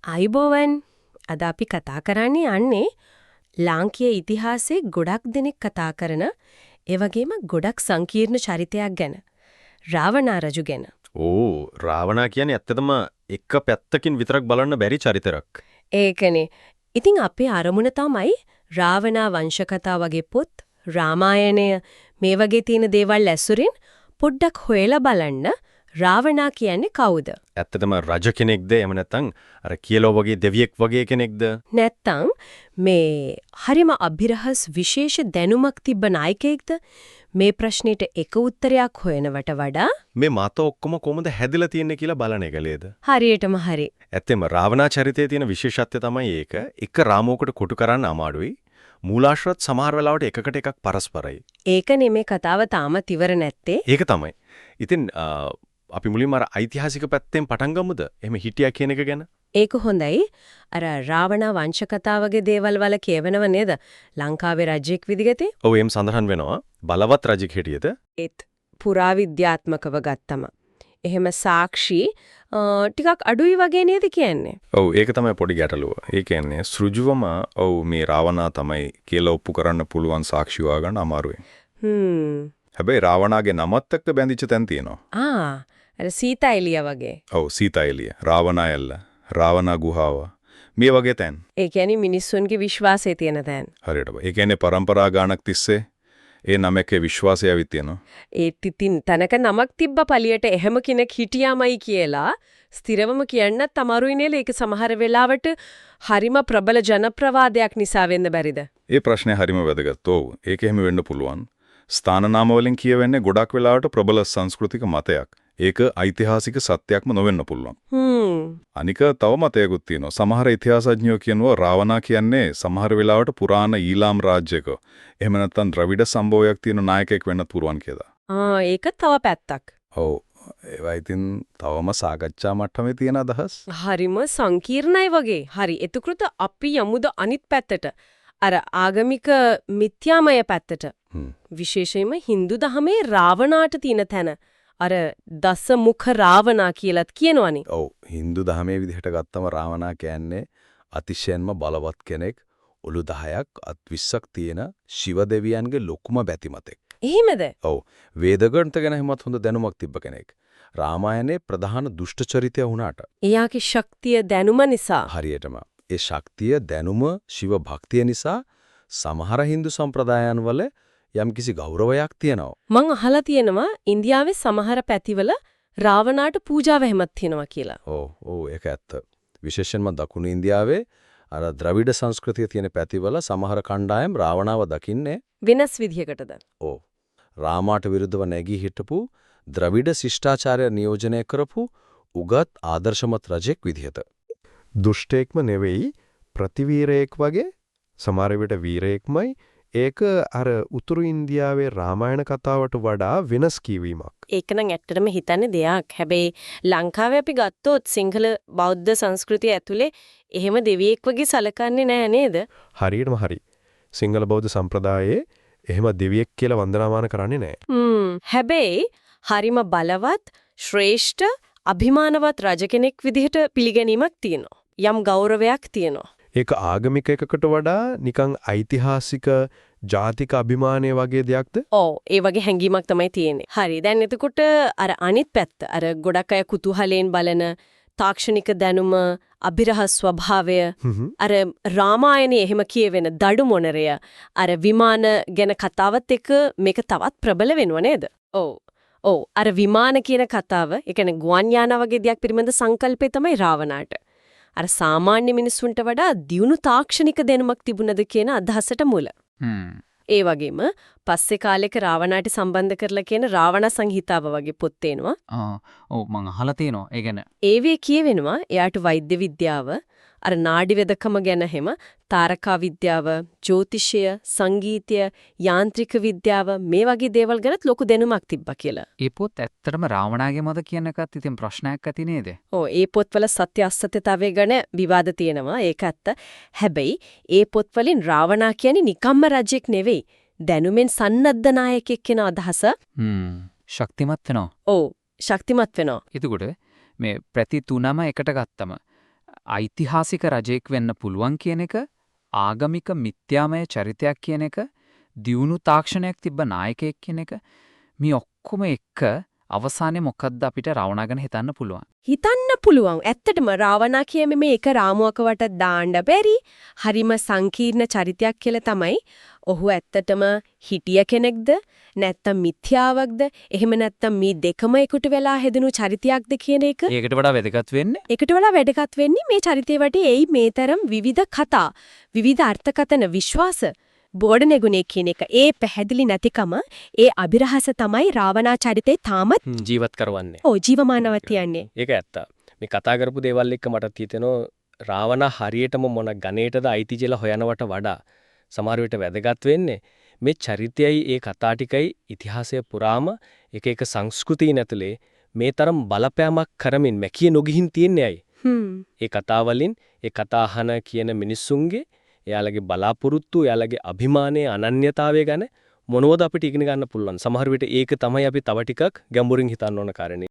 ආයුබෝවන්. අද අපි කතා කරන්න යන්නේ ලාංකීය ඉතිහාසයේ ගොඩක් දෙනෙක් කතා කරන ඒ වගේම ගොඩක් සංකීර්ණ චරිතයක් ගැන. රාවණා රජු ගැන. ඕ, රාවණා කියන්නේ ඇත්තටම එක පැත්තකින් විතරක් බලන්න බැරි චරිතයක්. ඒකනේ. ඉතින් අපේ අරමුණ තමයි රාවණා වංශ කතා වගේ පොත්, රාමායනය මේ වගේ තියෙන දේවල් ඇසුරින් පොඩ්ඩක් හොයලා බලන්න රාවණා කියන්නේ කවුද? ඇත්තටම රජ කෙනෙක්ද, එහෙම නැත්නම් අර කියලෝ වගේ දෙවියෙක් වගේ කෙනෙක්ද? නැත්තම් මේ හරිම අභිරහස් විශේෂ දැනුමක් තිබ්බ නායකයෙක්ද? මේ ප්‍රශ්නෙට එක උත්තරයක් හොයනවට වඩා මේ මත ඔක්කොම කොහොමද හැදිලා තියෙන්නේ කියලා බලන එක නේද? හරියටම හරි. ඇත්තෙම රාවණා චරිතයේ තියෙන විශේෂත්වය තමයි ඒක. එක රාමුවකට කොටු කරන්න අමාරුයි. මූලාශ්‍රත් සමහර වෙලාවට එකකට එකක් පරස්පරයි. ඒකනේ මේ කතාව තාමත් ඉවර නැත්තේ. ඒක තමයි. ඉතින් අපි මුලින්ම අර ඓතිහාසික පැත්තෙන් පටන් ගමුද? එහෙම හිටියා කියන එක ගැන. ඒක හොඳයි. අර රාවණ වංශ කතා වගේ දේවල් වල කියවෙනව නේද? ලංකාවේ රජෙක් විදිහට. ඔව්, එහෙම සඳහන් වෙනවා. බලවත් රජෙක් හිටියද? ඒත් පුරාවිද්‍යාත්මකව ගත්තම එහෙම සාක්ෂි ටිකක් අඩුයි වගේ නේද කියන්නේ? ඔව්, ඒක තමයි පොඩි ගැටලුව. ඒ කියන්නේ සෘජුවම ඔව් මේ රාවණා තමයි කියලා ඔප්පු කරන්න පුළුවන් සාක්ෂි හොයාගන්න අමාරුයි. හැබැයි රාවණාගේ නමත් එක්ක බැඳිච්ච තැන් තියෙනවා. ආ, අර සීතා එළිය වගේ. ඔව්, සීතා එළිය, රාවණා ඇල්ල, රාවණා ගුහාව මේ වගේ තැන්. ඒ කියන්නේ මිනිස්සුන්ගේ විශ්වාසය තියෙන තැන්. හරියටම. ඒ කියන්නේ පරම්පරා ගානක් තිස්සේ ඒ නම එක්ක විශ්වාසය ඇවිත් තියෙනවා. ඒත් ඉතින් තනක නමක් තිබ්බ පළියට එහෙම කෙනෙක් හිටියාමයි කියලා ස්ථිරවම කියන්නත් අමාරුයි නේද? ඒක සමහර වෙලාවට හරිම ප්‍රබල ජනප්‍රවාදයක් නිසා වෙන්න බැරිද? ඒ ප්‍රශ්නේ හරිම වැදගත්. ඔව්, ඒක එහෙම වෙන්න පුළුවන්. ස්ථාන නාම වලින් කියවෙන්නේ ගොඩක් වෙලාවට ප්‍රබල සංස්කෘතික මතයක්. ඒක ඓතිහාසික සත්‍යයක්ම නොවෙන්න පුළුවන්. අනික තව මතයකුත් තියෙනවා. සමහර ඉතිහාසඥයෝ කියනවා රාවණා කියන්නේ සමහර වෙලාවට පුරාණ ඊළාම් රාජ්‍යයක එහෙම නැත්නම් ද්‍රවිඩ සම්භවයක් තියෙන නායකයෙක් වෙන්නත් පුළුවන් කියලා. ආ, ඒක තව පැත්තක්. ඔව්, ඒවා ඉතින් තවම සාකච්ඡා මට්ටමේ තියෙන අදහස්. හරිම සංකීර්ණයි වගේ. හරි. එතකොට අපි යමුද අනිත් පැත්තට. අර ආගමික මිත්‍යාමය පැත්තට. විශේෂයෙන්ම හින්දු දහමේ රාවණාට තියෙන තැන. අර දස මුඛ රාවණා කියලාත් කියනවනේ. ඔව්, හින්දු දහමේ විදිහට ගත්තම රාවණා කියන්නේ අතිශයින්ම බලවත් කෙනෙක්. ඔලු 10ක් අත් 20ක් තියෙන ශිව දෙවියන්ගේ ලොකුම බැතිමතෙක්. එහෙමද? ඔව්, වේද ග්‍රන්ථ ගැන හැමත් හොඳ දැනුමක් තිබ්බ කෙනෙක්. රාමායනයේ ප්‍රධාන දුෂ්ට චරිතය වුණාට එයාගේ ශක්තිය දැනුම නිසා. හරියටම ඒ ශක්තිය, දැනුම, ශිව භක්තිය නිසා සමහර හින්දු සම්ප්‍රදායන් වල යම්කිසි ගෞරවයක් තියෙනවා. මං අහලා තියෙනවා ඉන්දියාවේ සමහර පැතිවල රාවණාට පූජාව එහෙමත් තියෙනවා කියලා. ඔව් ඔව්, ඒක ඇත්ත. විශේෂයෙන්ම දකුණු ඉන්දියාවේ අර ද්‍රවිඩ සංස්කෘතිය තියෙන පැතිවල සමහර කණ්ඩායම් රාවණාව දකින්නේ වෙනස් විදිහකටද? ඔව්, රාමාට විරුද්ධව නැගී හිටපු ද්‍රවිඩ ශිෂ්ටාචාරය නියෝජනය කරපු උගත් ආදර්ශමත් රජෙක් විදිහට. දුෂ්ටයෙක්ම නෙවෙයි, ප්‍රතිවීරයෙක් වගේ, සමහර විට වීරයෙක්මයි. ඒක අර උතුරු ඉන්දියාවේ රාමායන කතාවට වඩා වෙනස් කියවීමක්. ඒක නම් ඇත්තටම හිතන්නේ දෙයක්. හැබැයි ලංකාවේ අපි ගත්තොත් සිංහල බෞද්ධ සංස්කෘතිය ඇතුලේ එහෙම දෙවියෙක් වගේ සලකන්නේ නෑ නේද? හරියටම හරි. සිංහල බෞද්ධ සම්ප්‍රදායේ එහෙම දෙවියෙක් කියලා වන්දනාමාන කරන්නේ නෑ. හැබැයි හරිම බලවත්, ශ්‍රේෂ්ඨ, අභිමානවත් රජ කෙනෙක් විදිහට පිළිගැනීමක් තියෙනවා. යම් ගෞරවයක් තියෙනවා. ඒක ආගමික එකකට වඩා නිකන් ඓතිහාසික ජාතික අභිමානය වගේ දෙයක්ද? ඔව්, ඒ වගේ හැඟීමක් තමයි තියෙන්නේ. හරි. දැන් එතකොට අර අනිත් පැත්ත, අර ගොඩක් අය කුතුහලයෙන් බලන තාක්ෂණික දැනුම, අභිරහස් ස්වභාවය, අර රාමායනයේ එහෙම කියවෙන දඩු මොනරය, අර විමාන ගැන කතාවත් එක්ක මේක තවත් ප්‍රබල වෙනව නේද? ඔව්. ඔව්, අර විමාන කියන කතාව, ඒ කියන්නේ ගුවන් යානා වගේ දෙයක් පිළිබඳ සංකල්පය තමයි රාවණාට. අර සාමාන්‍ය මිනිසුන්ට වඩා දියුණු තාක්ෂණික දැනුමක් තිබුණද කියන අදහසට මුල. ඒ වගේම පස්සේ කාලෙක රාවණාට සම්බන්ධ කරලා කියන රාවණ සංහිතාව වගේ පොත් එනවා. ආ, ඔව්, මං අහලා තියෙනවා ඒ ගැන. ඒවේ කියවෙනවා එයාට වෛද්‍ය විද්‍යාව, අර නාඩි වෙදකම ගැන හැම, තාරකා විද්‍යාව, ජ්‍යොතිෂය, සංගීතය, යාන්ත්‍රික විද්‍යාව මේ වගේ දේවල් ගැනත් ලොකු දැනුමක් තිබ්බා කියලා. ඒ පොත් ඇත්තටම රාවණාගේ මත කියන එකත් ඉතින් ප්‍රශ්නයක් ඇති නේද? ඔව්, ඒ පොත්වල සත්‍ය අසත්‍යතාවය ගැන විවාද තියෙනවා, ඒක ඇත්ත. හැබැයි ඒ පොත්වලින් රාවණා කියන්නේ නිකම්ම රජෙක් නෙවෙයි, දැනුමෙන් සන්නද්ධ නායකයෙක් කියන අදහස ශක්තිමත් වෙනවා. ඔව්, ශක්තිමත් වෙනවා. එතකොට මේ ප්‍රති තුනම එකට ගත්තම ඓතිහාසික රජෙක් වෙන්න පුළුවන් කියන එක, ආගමික මිත්‍යාමය චරිතයක් කියන එක, දියුණු තාක්ෂණයක් තිබ්බ නායකයෙක් කියන එක මේ ඔක්කොම එක්ක අවසානයේ මොකද්ද අපිට රාවණා ගැන හිතන්න පුළුවන්? හිතන්න පුළුවන්. ඇත්තටම රාවණා කියන්නේ මේ එක රාමුවකවට දාන්න බැරි හරිම සංකීර්ණ චරිතයක් කියලා තමයි. ඔහු ඇත්තටම හිටිය කෙනෙක්ද නැත්තම් මිත්‍යාවක්ද එහෙම නැත්තම් මේ දෙකම එකට වෙලා හැදුණු චරිතයක්ද කියන එක. ඒකට වඩා වැදගත් වෙන්නේ ඒකට වඩා වැදගත් වෙන්නේ මේ චරිතය වටේ එයි මේ තරම් විවිධ කතා, විවිධ අර්ථකථන, විශ්වාස බෝඩ නැගුණේ කියන එක. ඒ පැහැදිලි නැතිකම, ඒ අභිරහස තමයි රාවණා චරිතේ තාමත් ජීවත් කරවන්නේ. ඔව් ජීවමානව තියන්නේ. ඒක ඇත්ත. මේ කතා කරපු දේවල් එක්ක මටත් හිතෙනවා රාවණා හරියටම මොන ගණේටද අයිති කියලා හොයනවට වඩා සමහර විට වැදගත් වෙන්නේ මේ චරිතයයි ඒ කතා ටිකයි ඉතිහාසය පුරාම එක එක සංස්කෘතීන් ඇතුලේ මේ තරම් බලපෑමක් කරමින් මැකිය නොගිහින් තියන්නේ ඇයි? ඒ කතා වලින් ඒ කතා අහන කියන මිනිස්සුන්ගේ එයාලගේ බලාපොරොත්තු, එයාලගේ අභිමානයේ අනන්‍යතාවය ගැන මොනවද අපිට ඉගෙන ගන්න පුළුවන්. සමහර විට ඒක තමයි අපි තව ටිකක් ගැඹුරින් හිතන්න ඕන කාරණේ.